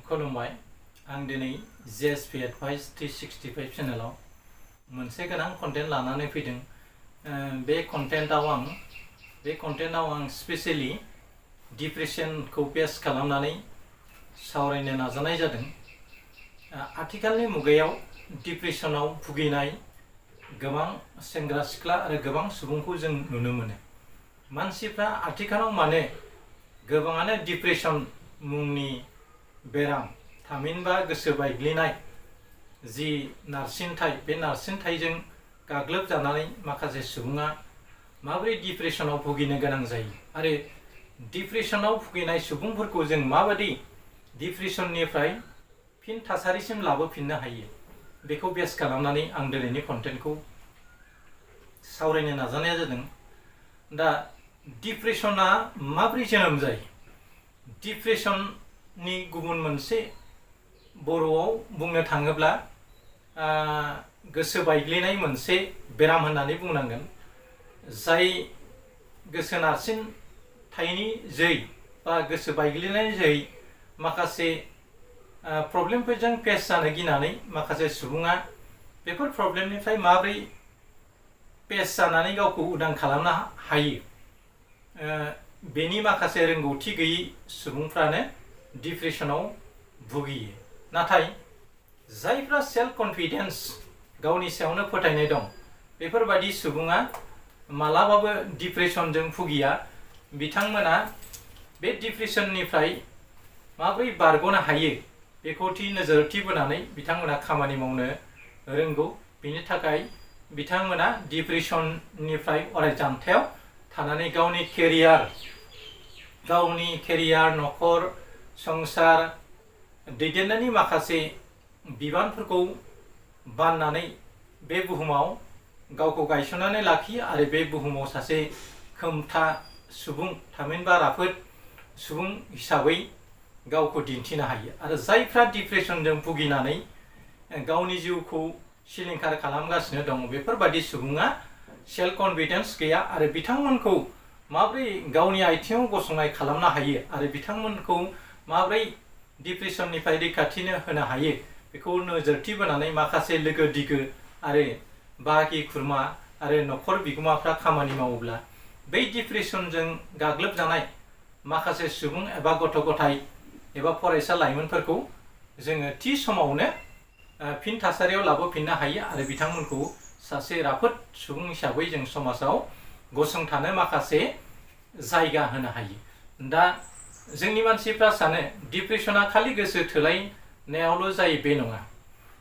खुलुमबाय आं दिनै JSP Advice 365 चेनेलाव मोनसे गोनां कन्टेन्ट लानानै फैदों। बे कन्टेन्टआव आं स्पेशली डिप्रेसनखौ बेस खालामनानै सावरायनो नाजानाय जादों। आथिखालनि मुगायाव डिप्रेसनाव भुगिनाय गोबां सेंग्रा सिख्ला आरो गोबां सुबुंखौ जों नुनो मोनो। मानसिफ्रा आथिखालाव माने गोबाङानो डिप्रेसन मुंनि बेराम थामहिनबा गोसो बायग्लिनाय जि नारसिनथाय बे नारसिनथायजों गाग्लोबजानानै माखासे सुबुङा माबोरै डिप्रेसनाव भुगिनो गोनां जायो आरो डिप्रेसनाव भुगिनाय सुबुंफोरखौ जों माबायदि डिप्रेसननिफ्राय फिन थासारिसिम लाबोफिननो हायो बेखौ बेस खालामनानै आं दिनैनि कन्टेन्टखौ सावरायनो नाजानाया जादों। दा डिप्रेसना माबोरै जोनोम जायो? डिप्रेसननि गुबुन मोनसे बर'आव बुंनो थाङोब्ला गोसो बायग्लिनाय मोनसे बेराम होननानै बुंनांगोन। जाय गोसो नारसिनथायनि जै बा गोसो बायग्लिनायनि जै माखासे प्रब्लेमफोरजों फेस जानो गिनानै माखासे सुबुङा बेफोर प्रब्लेमनिफ्राय माबोरै फेस जानानै गावखौ उदां खालामनो हायो बेनि माखासे रोंगौथि गैयै सुबुंफ्रानो डिप्रेसनाव भुगियो। नाथाय जायफ्रा सेल्फ कन्फिडेन्स गावनि सायावनो फोथायनाय दं बेफोरबायदि सुबुङा मालाबाबो डिप्रेसनजों भुगिया। बिथांमोना बे डिप्रेसननिफ्राय माबोरै बारग'नो हायो बेखौ नोजोरथि बोनानै बिथांमोना खामानि मावनो रोंगौ। बेनि थाखाय बिथांमोना डिप्रेसननिफ्राय अराय जानथायाव थानानै गावनि केरियार न'खर संसार दैदेननायनि माखासे बिबानफोरखौ बाननानै बे बुहुमाव गावखौ गायसननानै लाखियो आरो बे बुहुमाव सासे खोमथा सुबुं थामहिनबा राफोद सुबुं हिसाबै गावखौ दिन्थिनो हायो। आरो जायफ्रा डिप्रेसनजों भुगिनानै गावनि जिउखौ सिलिंखार खालामगासिनो दं बेफोरबायदि सुबुङा सेल्फ कन्फिडेन्स गैया आरो बिथांमोनखौ माबोरै गावनि आथिङाव गसंनाय खालामनो हायो आरो बिथांमोनखौ माबोरै डिप्रेसननिफ्राय रैखाथि होनो हायो बेखौ नोजोरथि बोनानै माखासे लोगो दिगो आरो बाहागि खुरमा आरो न'खर बिगोमाफ्रा खामानि मावोब्ला बै डिप्रेसनजों गाग्लोबजानाय माखासे सुबुं एबा गथ' गथाय एबा फरायसा लाइमोनफोरखौ जोङो थि समावनो फिन थासारियाव लाबोफिननो हायो आरो बिथांमोनखौ सासे राफोद सुबुं हिसाबै जों समाजाव गसंथानो माखासे जायगा होनो हायो। दा जोंनि मानसिफ्रा सानो डिप्रेसना खालि गोसो थोलायनायावल' जायो, बे नङा।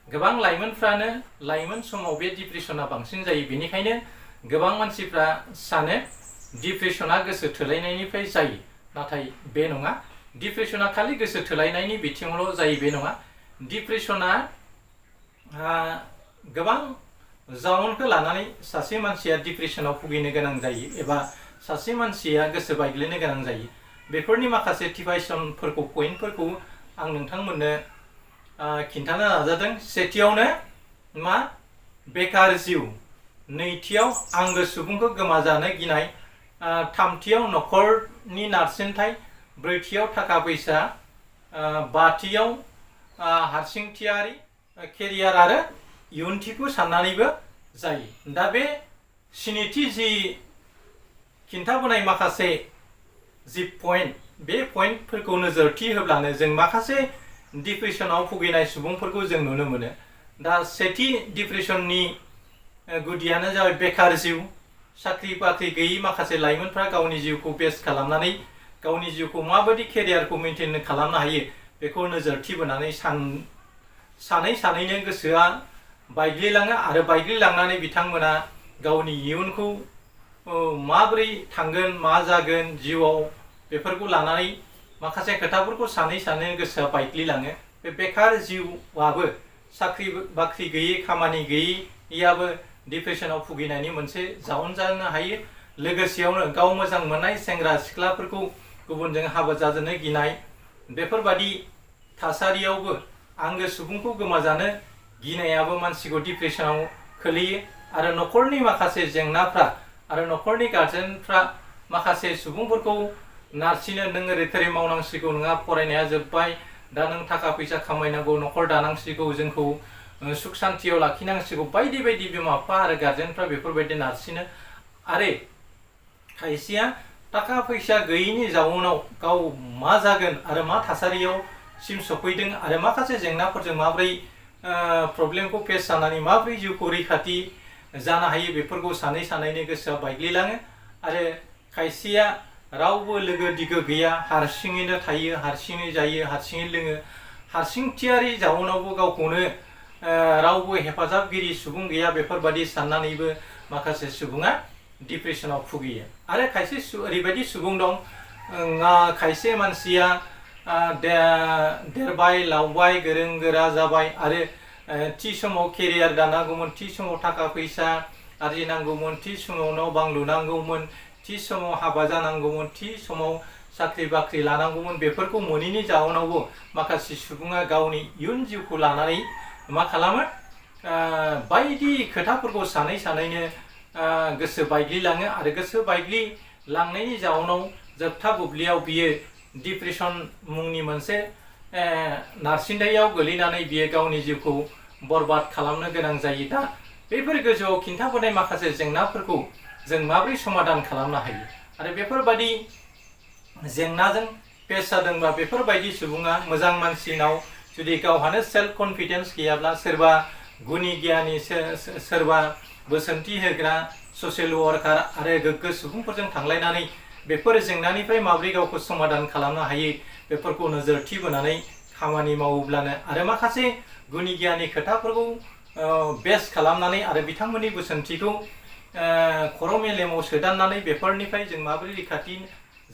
गोबां लाइमोनफ्रानो लाइमोन समाव बे डिप्रेसना बांसिन जायो। बेनिखायनो गोबां मानसिफ्रा सानो डिप्रेसना गोसो थोलायनायनिफ्राय जायो, नाथाय बे नङा। डिप्रेसना खालि गोसो थोलायनायनि बिथिङावल' जायो, बे नङा। डिप्रेसना गोबां जाउनखौ लानानै सासे मानसिया डिप्रेसनाव भुगिनो गोनां जायो एबा सासे मानसिया गोसो बायग्लिनो गोनां जायो। बेफोरनि माखासे पइन्टफोरखौ आं नोंथांमोननो खिन्थानो नाजादों। सेथियावनो बेकार जिउ, नैथियाव आंगो सुबुंखौ गोमाजानो गिनाय, थामथियाव न'खरनि नारसिनथाय, ब्रैथियाव थाखा फैसा, बाथियाव हारसिंथियारि, केरियार आरो इयुनथिखौ साननानैबो जायो। दा बे स्निथि जि खिन्थाबोनाय माखासे जि पइन्ट, बे पइन्टफोरखौ नोजोरथि होब्लानो जों माखासे डिप्रेसनाव भुगिनाय सुबुंफोरखौ जों नुनो मोनो। दा सेथि डिप्रेसननि गुदियानो जाबाय बेकार जिउ। साख्रि बाख्रि गैयै माखासे लाइमोनफ्रा गावनि जिउखौ बेस खालामनानै गावनि जिउखौ माबायदि केरियारखौ मेनटेन खालामनो हायो बेखौ नोजोरथि बोनानै सानैनो गोसोआ बायग्लिलाङो आरो बायग्लिलांनानै बिथांमोना गावनि इयुनखौ माबोरै थांगोन मा जागोन जिउआव बेफोरखौ लानानै माखासे खोथाफोरखौ सानै गोसोआ बायग्लिलाङो। बे बेकार जिउआबो, साख्रि बाख्रि गैयै खामानि गैयैयाबो डिप्रेसनाव भुगिनायनि मोनसे जाउन जानो हायो। लोगोसेयावनो गाव मोजां मोननाय सेंग्रा सिख्लाफोरखौ गुबुनजों हाबा जाजानो गिनाय, बेफोरबादि थासारियावबो आंगो सुबुंखौ गोमाजानो गिनायाबो मानसिखौ डिप्रेसनाव खोलैयो। आरो न'खरनि माखासे जेंनाफ्रा आरो न'खरनि गार्जेनफ्रा माखासे सुबुंफोरखौ नारसिनो, नों ओरै थोरै मावनांसिगौ, नोंहा फरायनाया जोब्बाय, दा नों थाखा फैसा खामायनांगौ, न'खर दानांसिगौ, जोंखौ सुख शान्तियाव लाखिनांसिगौ, बायदि बायदि बिमा बिफा आरो गार्जेनफ्रा बेफोरबायदि नारसिनो। आरो खायसेया थाखा फैसा गैयैनि जाउनाव गाव मा जागोन आरो मा थासारियाव सिम सफैदों आरो माखासे जेंनाफोरजों माब्रै प्रब्लेमखौ फेस जानानै माब्रै जिउखौ रैखाथि जानो हायो बेफोरखौ सानै सानैनि गोसोआ बायग्लिलाङो। आरो खायसेया रावबो लोगो दिगो गैया, हारसिङैनो थायो, हारसिङै जायो, हारसिङै लोङो, हारसिंथियारि जाउनावबो गावखौनो रावबो हेफाजाबगिरि सुबुं गैया बेफोरबायदि साननानैबो माखासे सुबुङा डिप्रेसनाव भुगियो। आरो खायसे ओरैबायदि सुबुं दं, खायसे मानसिया देरबाय लावबाय गोरों गोरा जाबाय आरो थि समाव केरियार दानांगौमोन, थि समाव थाखा फैसा आरजिनांगौमोन, थि समाव न' बां लुनांगौमोन, थि समाव हाबा जानांगौमोन, थि समाव साख्रि बाख्रि लानांगौमोन, बेफोरखौ मोनैनि जाउनावबो माखासे सुबुङा गावनि इयुन जिउखौ लानानै मा खालामो, बायदि खोथाफोरखौ सानै सानैनो गोसो बायग्लिलाङो। आरो गोसो बायग्लिलांनायनि जाउनाव जोबथा बुब्लियाव बियो डिप्रेसन मुंनि मोनसे नारसिनथायाव गोलैनानै बियो गावनि जिउखौ बरबाद खालामनो गोनां जायो। दा बेफोर गोजौआव खिन्थाबोनाय माखासे जेंनाफोरखौ जों माबोरै समाधान खालामनो हायो आरो बेफोरबायदि जेंनाजों फेस जादोंबा बेफोरबायदि सुबुङा मोजां मानसिनाव जुदि गावहानो सेल्फ कनफिडेन्स गैयाब्ला सोरबा गुनि गियानि सोरबा बोसोनथि होग्रा ससियेल वार्कार आरो गोग्गो सुबुंफोरजों थांलायनानै बेफोर जेंनानिफ्राय माबोरै गावखौ समाधान खालामनो हायो बेफोरखौ नोजोरथि बोनानै खामानि मावोब्लानो आरो माखासे गुनि गियानि खोथाफोरखौ बेस खालामनानै आरो बिथांमोननि बोसोनथिखौ खर' मेलेमाव सोदाननानै बेफोरनिफ्राय जों माबोरै रैखाथि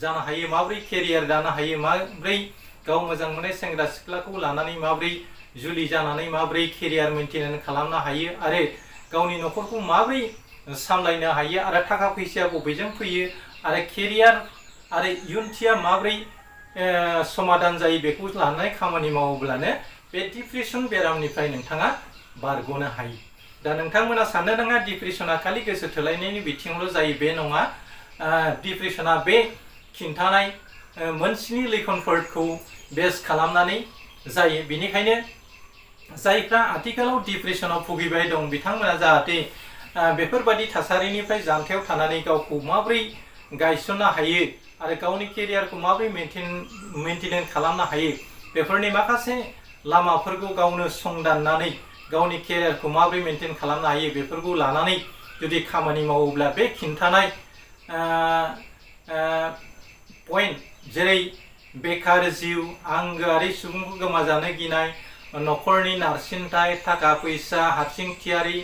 जानो हायो, माबोरै केरियार दानो हायो, माबोरै गाव मोजां मोननाय सेंग्रा सिख्लाखौ लानानै माबोरै जुलि जानानै माबोरै केरियार मेनटेन खालामनो हायो आरो गावनि न'खरखौ माबोरै सामलायनो हायो आरो थाखा फैसाया बबेजों फैयो आरो केरियार आरो इयुनथिया माबोरै समाधान जायो बेखौ लानानै खामानि मावोब्लानो बे डिप्रेसन बेरामनिफ्राय नोंथाङा बारग'नो हायो। दा नोंथांमोना साननो नाङा डिप्रेसना खालि गोसो थोलायनायनि बिथिङावल' जायो, बे नङा। डिप्रेसना बे खिन्थानाय मोनस्नि लैखोनफोरखौ बेस खालामनानै जायो। बेनिखायनो जायफ्रा आथिखालाव डिप्रेसनाव भुगिबाय दं बिथांमोना जाहाथे बेफोरबायदि थासारिनिफ्राय जानथायाव थानानै गावखौ माबोरै गायसननो हायो आरो गावनि केरियारखौ माबोरै मेनटेन खालामनो हायो बेफोरनि माखासे लामाफोरखौ गावनो संदाननानै गावनि केरियारखौ माबोरै मेनटेन खालामनो हायो बेफोरखौ लानानै जुदि खामानि मावोब्ला बे खिन्थानाय पइन्ट जेरै बेकार जिउ, आंगोआरि सुबुंखौ गोमाजानो गिनाय, न'खरनि नारसिनथाय, थाखा फैसा, हारसिंथियारि,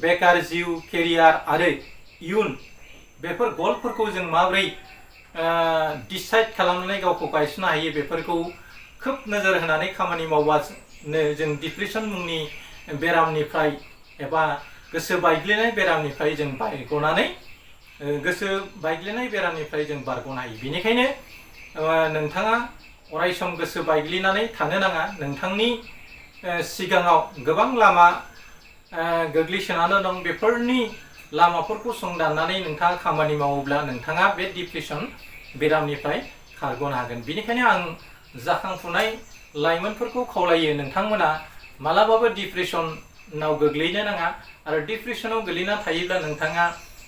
बेकार जिउ, केरियार आरो इयुन बेफोर गलफोरखौ जों माबोरै डिसाइड खालामनानै गावखौ गायसननो हायो बेफोरखौ खोब नोजोर होनानै खामानि मावबानो जों डिप्रेसन मुंनि बेरामनिफ्राय एबा गोसो बायग्लिनाय बेरामनिफ्राय जों बारग'नो हायो। बेनिखायनो नोंथाङा अरायसम गोसो बायग्लिनानै थानो नाङा। नोंथांनि सिगाङाव गोबां लामा गोग्लैसोनानै दं, बेफोरनि लामाफोरखौ संदाननानै नोंथाङा खामानि मावोब्ला नोंथाङा बे डिप्रेसन बेरामनिफ्राय खारग'नो हागोन। बेनिखायनो आं जाखांफुनाय लाइमोनफोरखौ खावलायो, नोंथांमोना मालाबाबो डिप्रेसनाव गोग्लैनो नाङा आरो डिप्रेसनाव गोग्लैना थायोब्ला नोंथाङा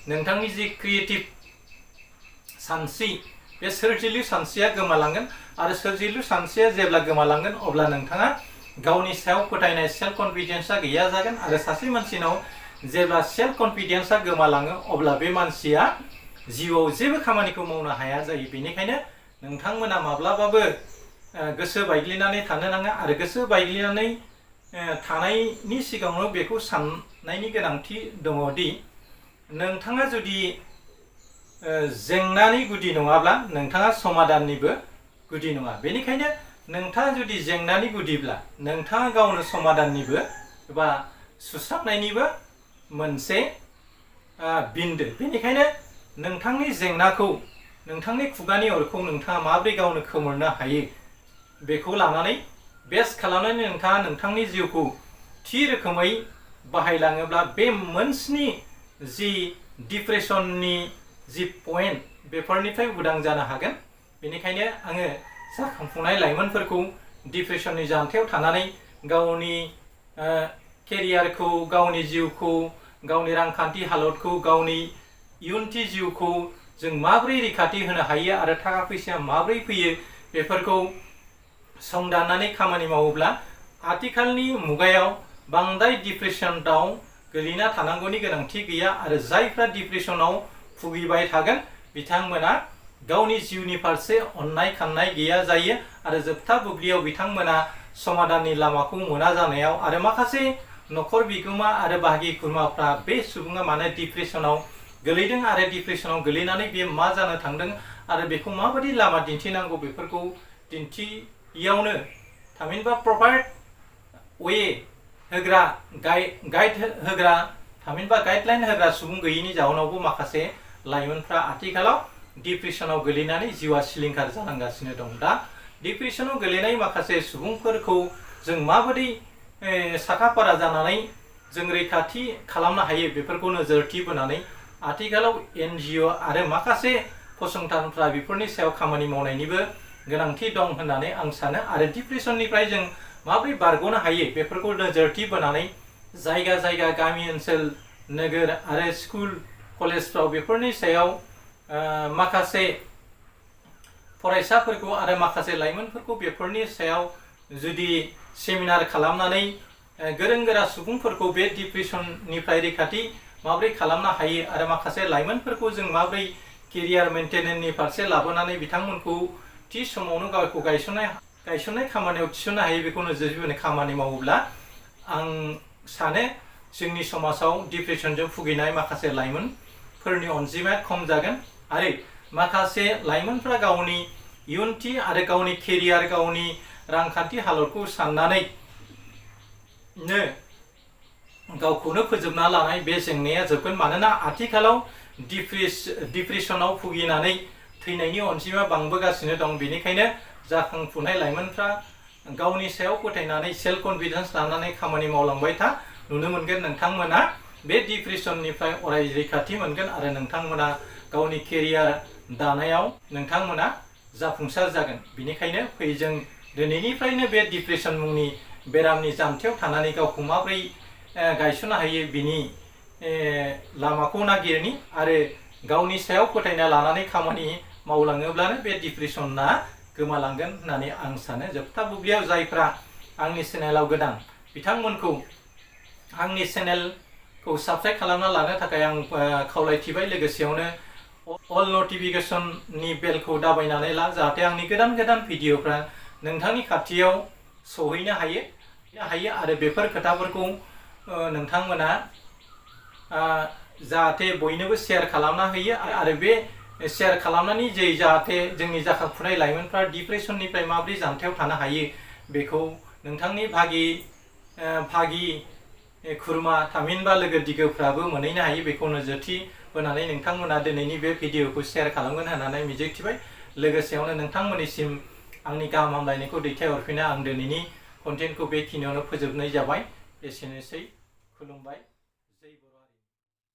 नोंथांनि जि क्रिएटिभ सानस्रि बे सोरजिलु सानस्रिया गोमालांगोन आरो सोरजिलु सानस्रिया जेब्ला गोमालांगोन अब्ला नोंथाङा गावनि सायाव फोथायनाय सेल्फ कनफिडेन्सआ गैया जागोन आरो सासे मानसिनाव जेब्ला सेल्फ कनफिडेन्सआ गोमालाङो अब्ला बे मानसिया जिउआव जेबो खामानिखौ मावनो हाया जायो। बेनिखायनो नोंथांमोना माब्लाबाबो गोसो बायग्लिनानै थानो नाङा आरो गोसो बायग्लिनानै थानायनि सिगाङावनो बेखौ साननायनि गोनांथि दङदि नोंथाङा जुदि जेंनानि गुदि नङाब्ला नोंथाङा समाधाननिबो गुदि नङा। बेनिखायनो नोंथाङा जुदि जेंनानि गुदिब्ला नोंथाङा गावनो समाधाननिबो एबा सुस्रांनायनिबो मोनसे बिन्दो। बेनिखायनो नोंथांनि जेंनाखौ, नोंथांनि खुगानि अरखौ नोंथाङा माबोरै गावनो खोमोरनो हायो बेखौ लानानै बेस खालामनानै नोंथाङा नोंथांनि जिउखौ थि रोखोमै बाहायलाङोब्ला बे मोनस्नि जि डिप्रेसननि जि पइन्ट बेफोरनिफ्राय उदां जानो हागोन। बेनिखायनो आङो जाखांफुनाय लाइमोनफोरखौ डिप्रेसननि जान्थायाव थानानै गावनि केरियारखौ, गावनि जिउखौ, गावनि रांखान्थि हालोदखौ, गावनि इयुनथि जिउखौ जों माबोरै रैखाथि होनो हायो आरो थाखा फैसाया माबोरै फैयो बेफोरखौ संदाननानै खामानि मावोब्ला आथिखालनि मुगायाव बांद्राय डिप्रेसनाव गोलैना थानांगौनि गोनांथि गैया आरो जायफ्रा डिप्रेसनाव भुगिबाय थागोन बिथांमोना गावनि जिउनि फारसे अननाय खाननाय गैया जायो आरो जोबथा बुब्लियाव बिथांमोना समाधाननि लामाखौ मोना जानायाव आरो माखासे नखर बिगोमा आरो बाहागि खुरमाफ्रा बे सुबुङा मानो डिप्रेसनाव गोलैदों आरो डिप्रेसनाव गोलैनानै बे मा जानो थांदों आरो बेखौ माबायदि लामा दिन्थिनांगौ बेफोरखौ दिन्थियावनो थामहिनबा प्रपार वे होग्रा गाइड होग्रा थामहिनबा गाइडलाइन होग्रा सुबुं गैयैनि जाहोनावबो माखासे लाइमोनफ्रा आथिखालाव डिप्रेसनाव गोलैनानै जिउआ सिलिंखार जालांगासिनो दं। दा डिप्रेसनाव गोलैनाय माखासे सुबुंफोरखौ जों माबायदि साखाफारा जानानै जों रैखाथि खालामनो हायो बेफोरखौ नोजोरथि बोनानै आथिखालाव NGO आरो माखासे फसंथानफ्रा बेफोरनि सायाव खामानि मावनायनिबो गोनांथि दं होननानै आं सानो आरो डिप्रेसननिफ्राय जों माबोरै बारग'नो हायो बेफोरखौ नोजोरथि बोनानै जायगा जायगा गामि ओनसोल नोगोर आरो स्कुल कलेजफ्राव बेफोरनि सायाव माखासे फरायसाफोरखौ आरो माखासे लाइमोनफोरखौ बेफोरनि सायाव जुदि सेमिनार खालामनानै गोरों गोरा सुबुंफोरखौ बे डिप्रेसननिफ्राय रैखाथि माबोरै खालामनो हायो आरो माखासे लाइमोनफोरखौ जों माबोरै केरियार मेन्टेनेन्सनि फारसे लाबोनानै बिथांमोनखौ थि समावनो गावखौ गायसननाय खामानियाव थिसननो हायो बेखौ नोजोर बोनानै खामानि मावोब्ला आं सानो जोंनि समाजाव डिप्रेसनजों भुगिनाय माखासे लाइमोनफोरनि अनजिमाया खम जागोन आरो माखासे लाइमोनफ्रा गावनि इयुनथि आरो गावनि केरियार गावनि रांखान्थि हालोदखौ साननानैनो गावखौनो फोजोबना लानाय बे जेंनाया जोबगोन। मानोना आथिखालाव डिप्रेसनाव भुगिनानै थैनायनि अनजिमा बांबोगासिनो दं। बेनिखायनो जाखांफुनाय लाइमोनफ्रा गावनि सायाव फोथायनानै सेल्फ कनफिडेन्स लानानै खामानि मावलांबाय था, नुनो मोनगोन नोंथांमोना बे डिप्रेसननिफ्राय अराय रैखाथि मोनगोन आरो नोंथांमोना गावनि केरियार दानायाव नोंथांमोना जाफुंसार जागोन। बेनिखायनो फै जों दिनैनिफ्रायनो बे डिप्रेसन मुंनि बेरामनि जान्थायाव थानानै गावखौ माबोरै गायसननो हायो बिनि लामाखौ नागिरनि आरो गावनि सायाव फोथायना लानानै खामानि मावलाङोब्लानो बे डिप्रेसना गोमालांगोन होननानै आं सानो। जोबथा बुब्लियाव जायफ्रा आंनि चेनेलाव गोदान बिथांमोनखौ आंनि चेनेलखौ साबस्क्राइब खालामना लानो थाखाय आं खावलायथिबाय। लोगोसेयावनो अल नटिफिकेसननि बेलखौ दाबायनानै ला, जाहाथे आंनि गोदान गोदान भिडिअफ्रा नोंथांनि खाथियाव सहैनो हायो आरो बेफोर खोथाफोरखौ नोंथांमोना जाहाथे बयनोबो शेयार खालामना होयो आरो बे शेयार खालामनानै जाहाथे जोंनि जाखांफुनाय लाइमोनफ्रा डिप्रेसननिफ्राय माबोरै जानथायाव थानो हायो बेखौ नोंथांनि भागि खुरमा थामहिनबा लोगो दिगोफ्राबो मोनहैनो हायो बेखौ नोजोरथि होनानै नोंथांमोना दिनैनि बे भिडिअखौ शेयार खालामगोन होननानै मिजिंथिबाय। लोगोसेयावनो नोंथांमोननिसिम आंनि गाहाम हामलायनायखौ दैथायहरफिनना आं दिनैनि कन्टेन्टखौ बेखिनियावनो फोजोबनाय जाबाय। एसेनोसै, खुलुमबाय।